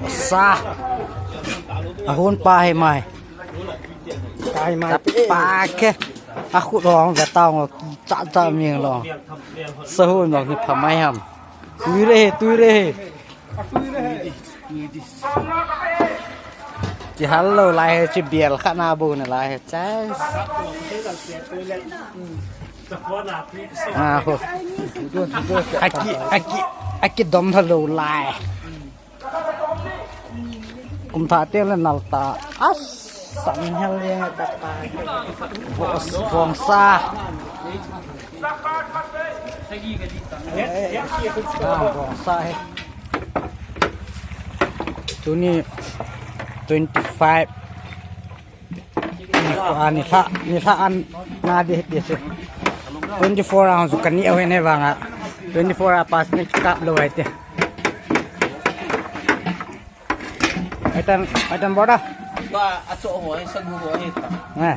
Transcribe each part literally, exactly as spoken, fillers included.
Sa. Ahun pa hi mai. Kai mai. Pa ke. Akhut long ve tao ngo. Cha cha ming long. Sahun long hi pha mai ham. Tui re, tui re. Chi hal lo lai he, chi bial kha na bu na lai he. Chas. Ah, ho. Aki, aki, aki dom tha lo lai. Kum tha te le nal ta. As, sang hel le ta pa. Bos, bong sa. Ah, bong sa he. Tuni twenty-five. Ni lha, ni lha an na de ti se. Twenty-four hours ka ni au ne vanga. Twenty-four hours pass ni kap lo hai te. Ai tan, ai tan boda. Ba, acho ho, ai sagu ho, ai ta. Eh.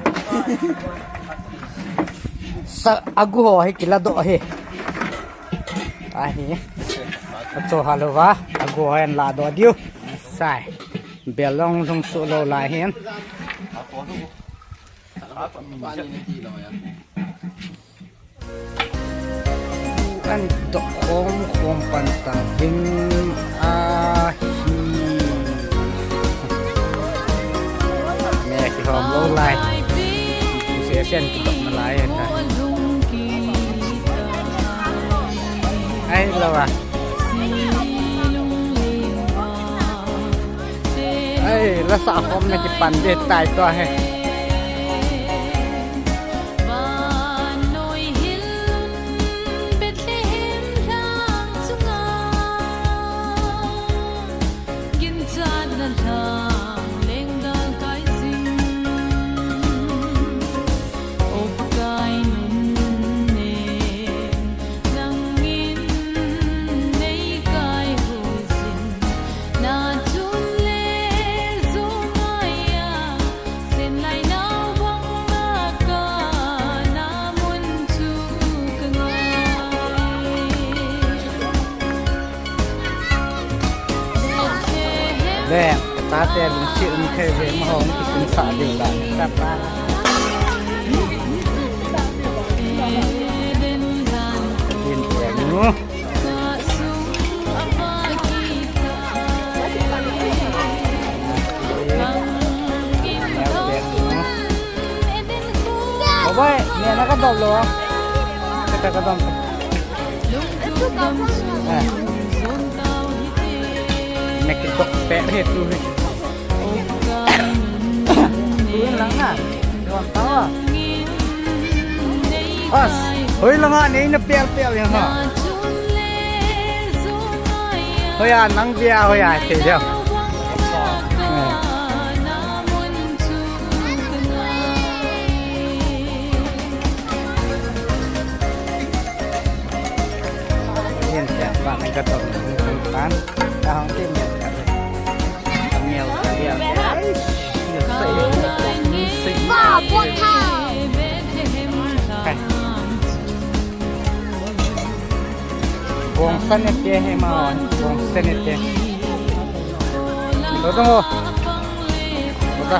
Sa agu ho hi kila do hi. Ahi. Acho halo va, agu ho en la do diu. Sai. Belong lung su lo lai hin. An to khom khom pan ta ving ahi. Me ki hom lo lai. Se sen ki dok na lai ta. Ai lo a. Ai, la sa khom na ki pan de tai to he. Ve, tate lungset um thei ve, ma hong kisun sa ding la. Ka pa. Din te nu. Obai, ne na ka dom lo. Ka ka dom. Eh. Mek ki dok pe he tu he. Tuin lang na. Duan tawa. As, hoi langa nei na pel pel yang ha. Hoi a nang bia hoi a te jao. Yen te pa nang ka to tan. Ka hong te me. Bong sa ne te he ma, bong sa ne te. Lo to mo. Lo ta.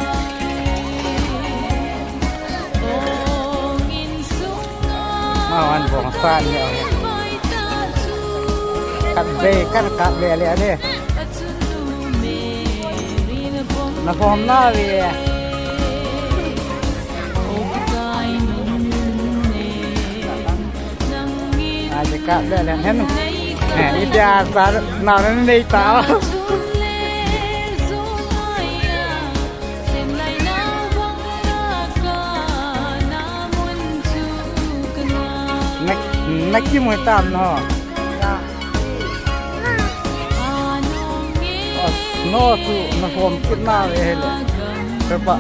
Ma wan bong sa ne. Kat be, kat, kat be le le. Na form na ve. Ai, ka le le hen. Eh, i dia sa na na nei ta. Na, na ki mo tam no. As, no, tu, na form kit na ve hele. Pepa.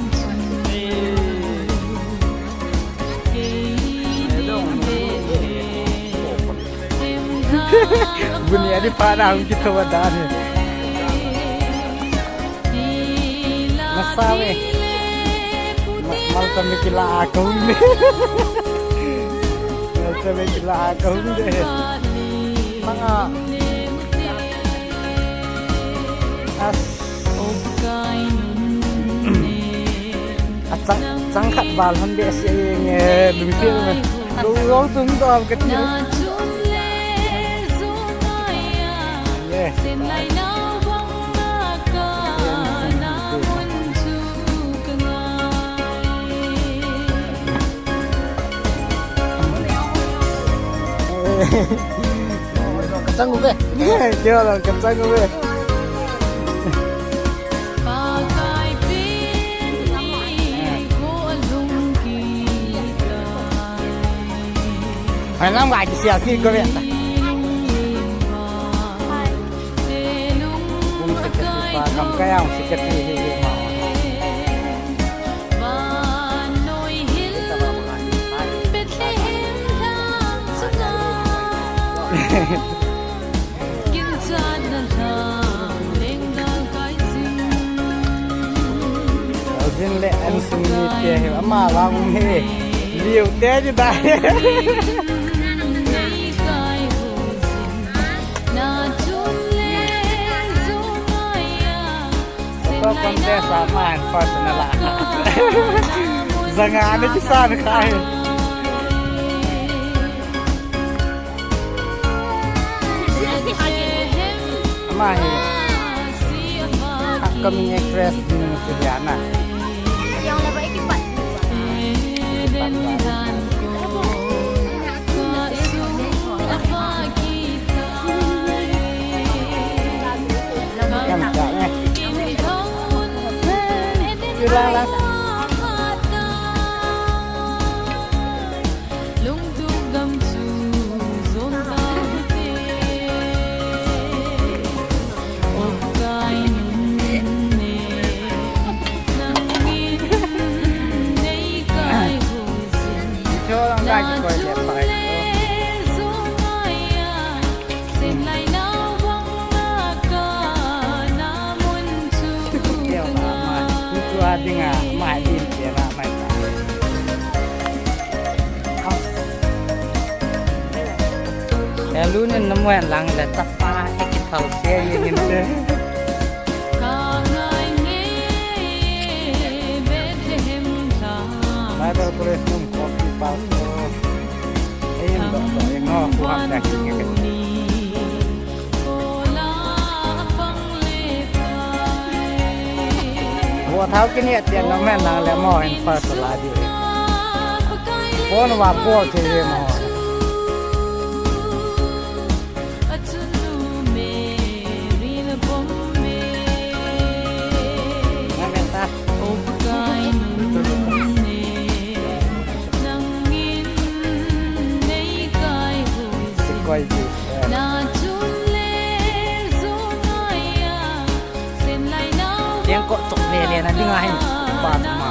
Buni adi pa na hung kit wa dan he. Masa ve. Ma-, mal kami kila akong de. Mal kami kila akong de. Manga. As, Chang khat val hon behseh jeng e, lungset me. Lou lou tung dom kati. Ye. Kachang uve. Kio la kachang uve. Hai lam ga ki sia ki ko ve ta. Kum se ke pa kam ka yang se ke ti hi hi ma. Alvin le an sung ni te hi ama la um he. Liu te ji da. Photo contest a man personal a. Zanga ni kisan khai. Ama hi upcoming actress din Juliana. Em ka ne. Sila la. Lungtup gam chu zong tau hite. Op kai nun ne, nangin nei kai ho sin. Cho lang kai ki koi le pai. Na chun le zong ai a, sen lai nau bang la ka na mun chu. Keo la ma, tu tu a ding a, ma din ke la mai ka. Hello, nin namu hen lang le tapa, ikithau se, ye nin se. Bible College num copy pastor. Ayin do do, yin ho, kuham da ki ke. Bo thau kini atian nau men nang le mo in first la di. Bon wa bol thei le mo. Na men ta. Koi di. Tiang ko tok le le na ding a hin pa ma.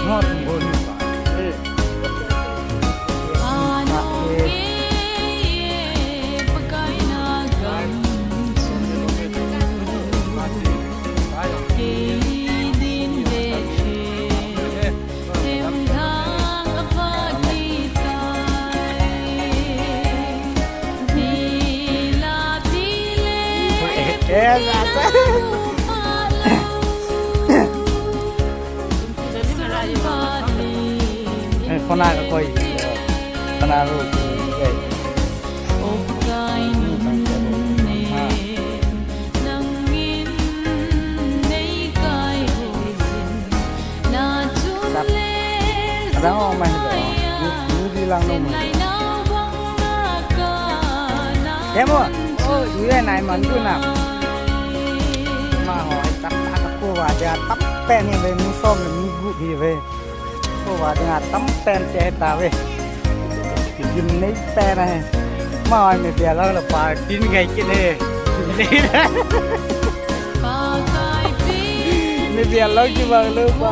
Not boni pa. Eh, kata. Eh, phone a ka koi. Kana ru. Eh. Adang ong mai do. Ni, ni di lang no mai. Demo. Oi, ni le nai man tu na. Ma ho, tap ta ko wa ja tap pe ni ve ni som ni gu hi ve. Ko wa ja tap pen te ta ve. Kin nei pen na he. Ma oi me bia la la pa tin gai kin he. Me bia la ki ba lo pa.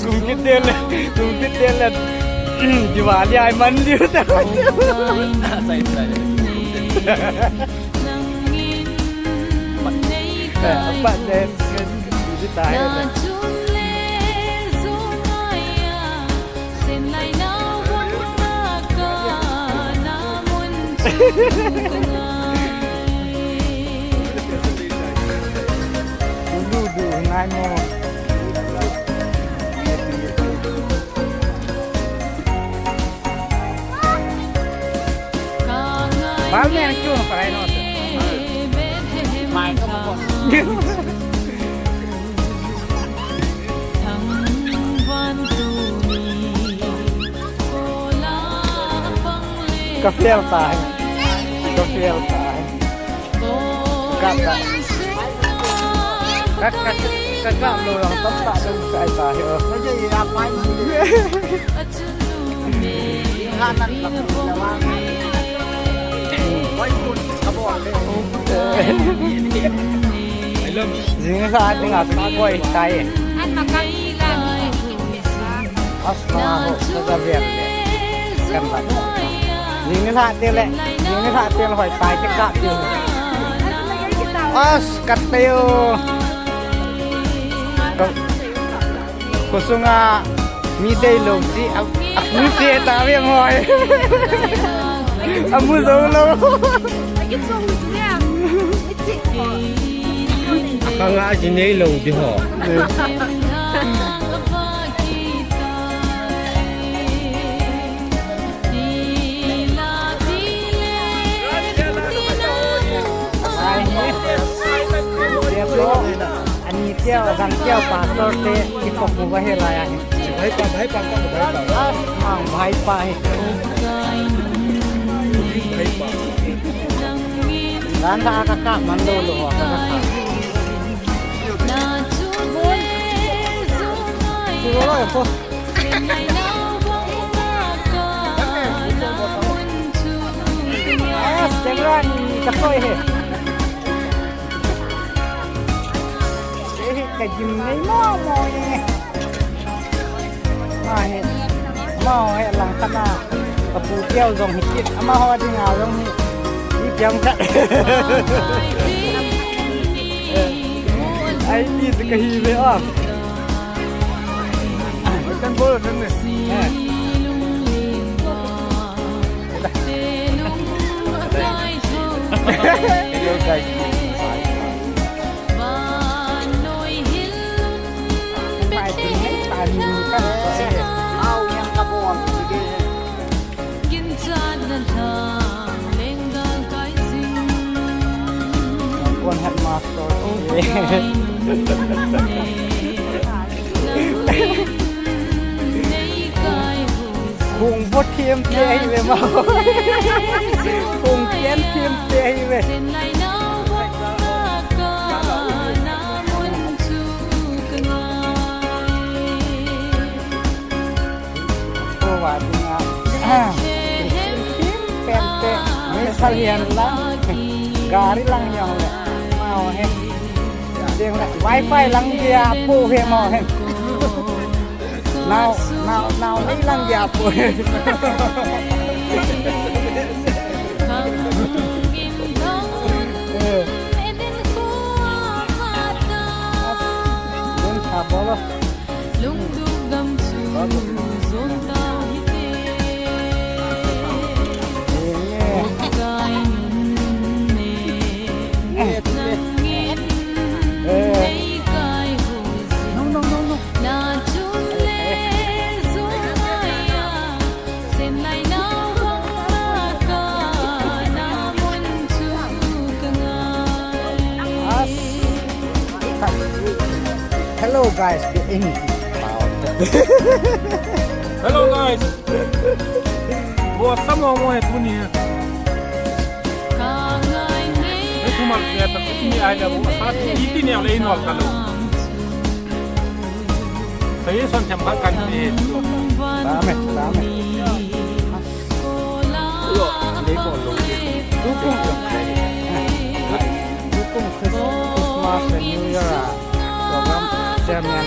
Kum kit teng le, kum kit teng le, Diwali a iman diu ta. Sai, sai. Eh, apat le, di ta he le. Ulu du ngai mo. Bal me kyu no parai no. Mai no. Ka fail ta hai. Ka fail ta hai. Ka ta. Ka, ka, ka, ka lo lang tam ta dong sai ta hai. Ka je ya pai. Nga nan la ku la wa. Wai kun ka bo le. Jing sa ding a koi tai. An ma ka i la. As ma ho, ka ga ver le. Kan la. Jing ni la te le, jing ni la te le hoi tai te ka te. As ka te yo. Ka, ko sunga mi dei lo si, a, a ku te ta ve mo. A mu zo lo. Ka nga ji nei lo di ho. Ani keu, gang keu, pastor te, ki kop mu ba he la ya he. Bhai pa, bhai pa, bhai pa. Mang bhai pa he. Bhai pa. Ran da ka ka man lo lo ka ka. Suro lo ko. Ah, camera ni ka soi he. Ka jim nei mo mo e. Ma he. Ma he lang kana. Ka pu keu jong hi kit. Ama ho ding a jong hi. Ni piang ka. Ai ni ka hi ve a. Kan bol kan ni. Hello guys. Kon headmaster. Kung bo thiam te hi ve ma. Kung kian thiam te hi ve. Ko va dinga. Thim pen te. Ni sal hian lang. Gari lang hian le. Mau he. Ding le. Wi-Fi lang dia pu he mau he. Nau, nau, nau ni lang dia pu he. Eh. Dun sa bolo. Lungduk gam chu zon ta hite. Kai nun ne. Nangin nei kai ho. No, no, no, no. Na chun le. Guys, be in. Hello guys. Bo samo mo he tuni. He tuma ke ta kuni ai la bo sa ti ti ne le no ka lo. Sai son tham ka kan ni. Dame, dame. Tukum, tukum Christmas and New Year a program chairman,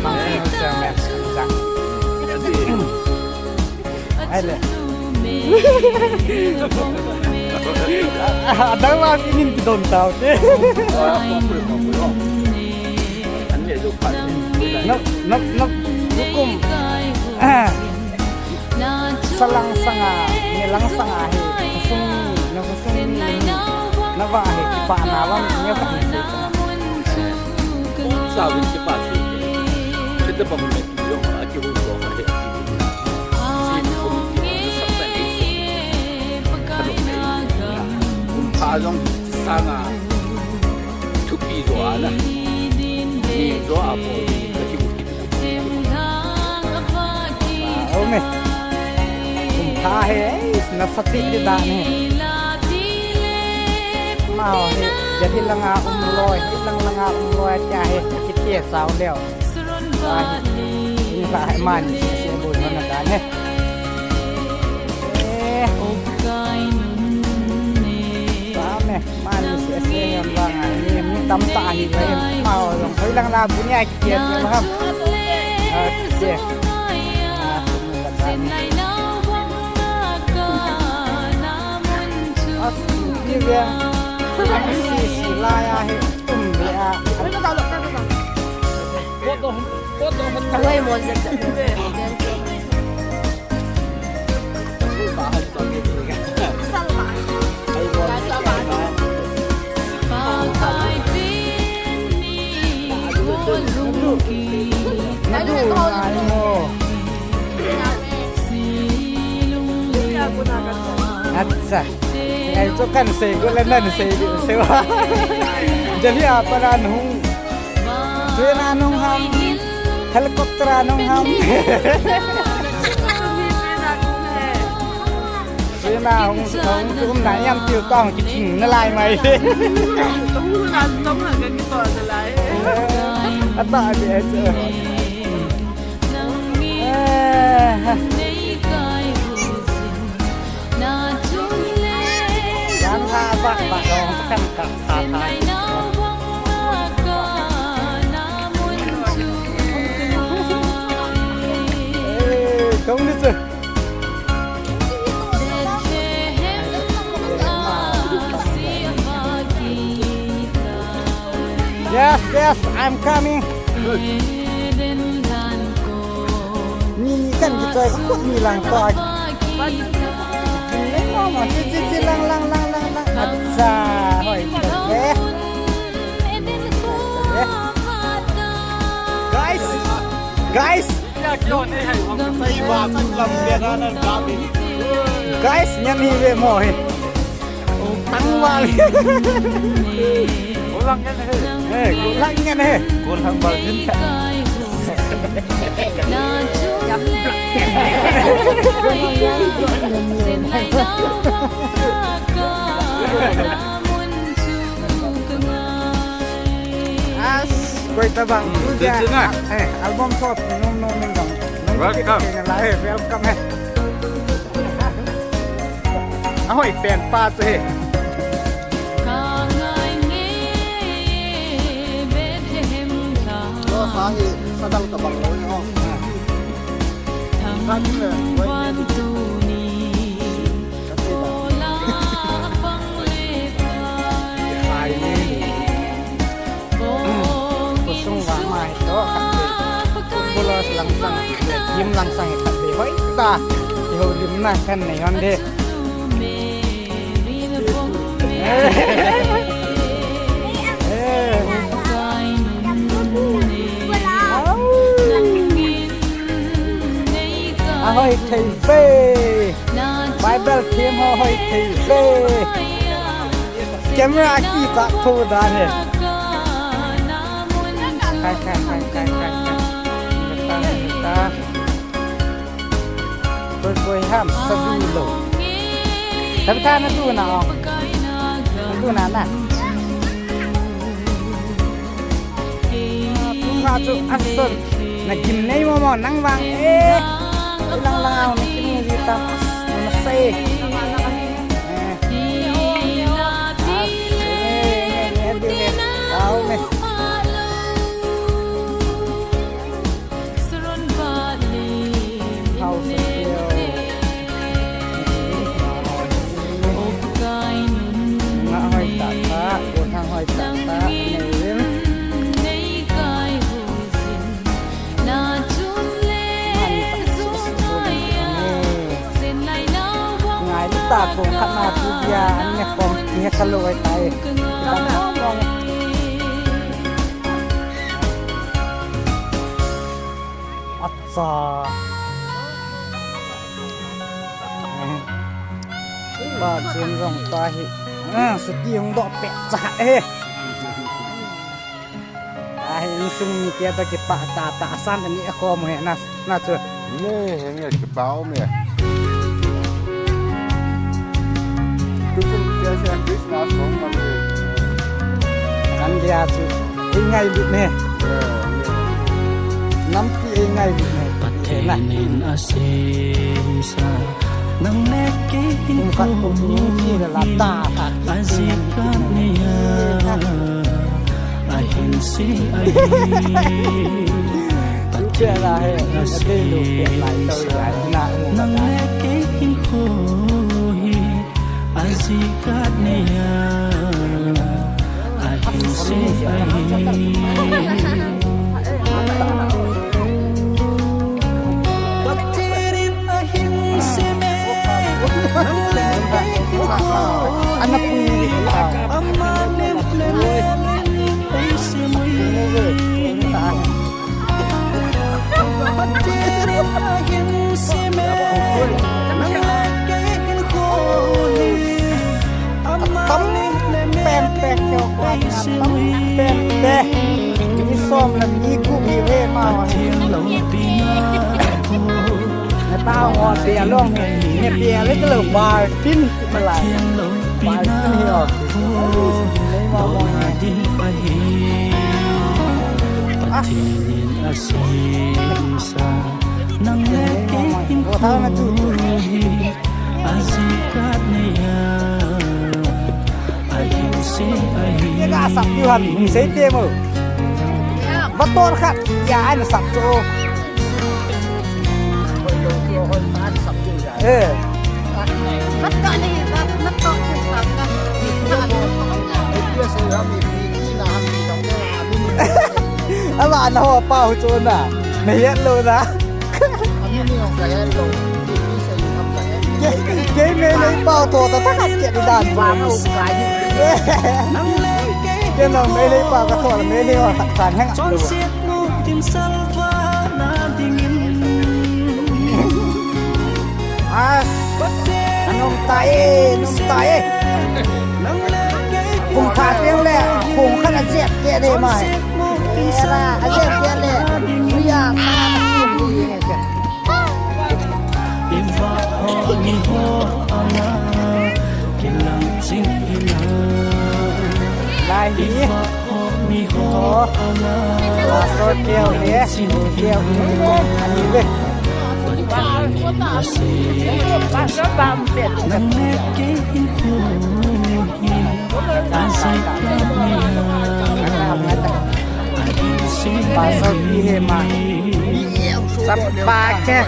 functional chairman. Ai le. Adang la kinin kidon tau te. Nok, nok, nok, tukum. Salang sanga, nilang sanga hi, khosung, na khosung ni, na va hi, kipana lam, nia va hi. Sa vin kipa si. Kita pa mo yo, aki hu yo, aki hu. Si ko ni sa ta ni. Ka lo ni. Kum pa jong sanga. Thupi jo ana. Ni jo a po ni ka ki hu. Ome. Kum tha he, na sati di da ni. Mau he, jadi langa um loi, di lang langa um loi tia he, kiti sao leo. Ai, ni la hai man, si bu mana da ni. Eh. Ame. Mani si ese yang bang ni mi tam ta hi ba em mau long hoi lang la bu ni ai ki ke ham. Ase. Ase ki ya. Si si la ya he tum ya. Wai mo. Acha. Ai chu kan sei ko le nan sei di sei wa. Jali a paran hung. Train a nung ham, helicopter a nung ham. Train a hung, hung chu um na yam tiu tong ki thing na lai mai. Ata di ai chu. Eh, ha. Yang ha ba ba dong kan ka ka ka. Eh, kong ni chu. Yes, yes, I'm coming. Ni, ni kan kichoi ka khut ni lang to. Ni mo mo, chi, chi, chi, lang, lang, lang, lang, lang. Acha, hoi, okay. Guys, guys. Guys, nyan hi ve mo hi. Tangval. Golang nyan hi. Eh, golang nyan hi. Golang bal jin ta. As, koi tabang. Hmm, tu je na. Eh, album shop, nung, nung, nung, nung. Welcome. Eh, welcome, eh. Ahoi pen pa chu hi. Lo sa hi, sa dang tabang lo ni ho. Sa ding le, wai ni. Khosung vang mai to, footballers langsang, team langsang, hoi ta, houlimna kan nei hon de. Ahoi thei ve. Bible thim ho hoi thei ve. Camera ki ta tho da ne. Kai, kai, kai, kai, kai. Koi ham, sadu lo. Tapi tha na tu na ong. Na tu na na. Kha chu ason. Na gim nei mo mo nang vang e. Lang lang au na kim ni tam. Na sei. Eh. Au me. Ngai ta kong khat na tu dia, an ne kong ne ka lo ai tai. Acha. Ba chen jong ta hi. Ah, suti hung doh peh cha e. Ahi, insung mi tia toh kipah tah tah asan ani a khom he na, na chu. Ne, he nge kipah um e. Tu tu tia sia Christmas hong man e. Kan dia chu, ei ngailut ne. Nampi ei ngailut ne. Pathen in asemsa, nang le kei in khat kum ni la ta khat. Aji khat nia. Ahin si ahi. Pathen in asemsa, nang le kei hinkho hi. Aji khat nia. Ahin si ahi. Pathen in ahin sem e. Nang le kei hinkho hi. Ana pui. Ama nem le mel in ei sem e. Pathen in ahin sem e, nang le kei hinkho hi. Ama nem le mel in ei sem e. Pen te. Ni som le ni gup hi ve ma. Pathen loupina. Na tao ngo te along. Ne pe le lo bar tin. Pathen loupina. Bar tin hi o. Dohna ding ahi. Pathen in asemsa, nang le kei hinkho hi. Aji khat nia. Ahin si ahi. Ye ka sap diu ham, hung sei te mo. Va tor khat, ya ai na sap chu. Eh. Ala na ho pa hu chu na. Na het lou na. Kei, kei Meitei pau tho ta ta khat chet di dan. Kei nong Meitei pau ka tho la Meitei ho khat khan heng. As, anom tai, nom tai. Kum khat teng le, kum khat a jep te de mai. Era, a jep te le, ria, pa, pa, pa, pa. Iva ho ni ho ana kilang ching ina. Lai ni. Iva ho ni ho ana. Pastor Keo ni. Keo ni. Ani le. Pathen in asemsa. Nang le kei hinkho hi. Pastor pi he ma. Sap pa ke.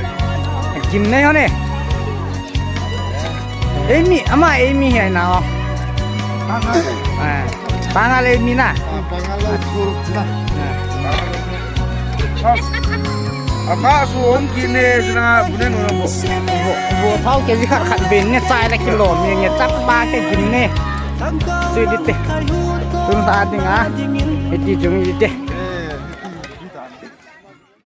Gim nei ho ne. Eimi, ama eimi he na o. Ah, pangal eimi na. Ah, pangal eimi na. Ah. Aka su om kine sina bunen ora bo. Bo, bo thau ke ji khat khat ben ne chai la kilo me nge chap pa ke gin ne. Sui di te. Tun ta ding a. Iti jung di te.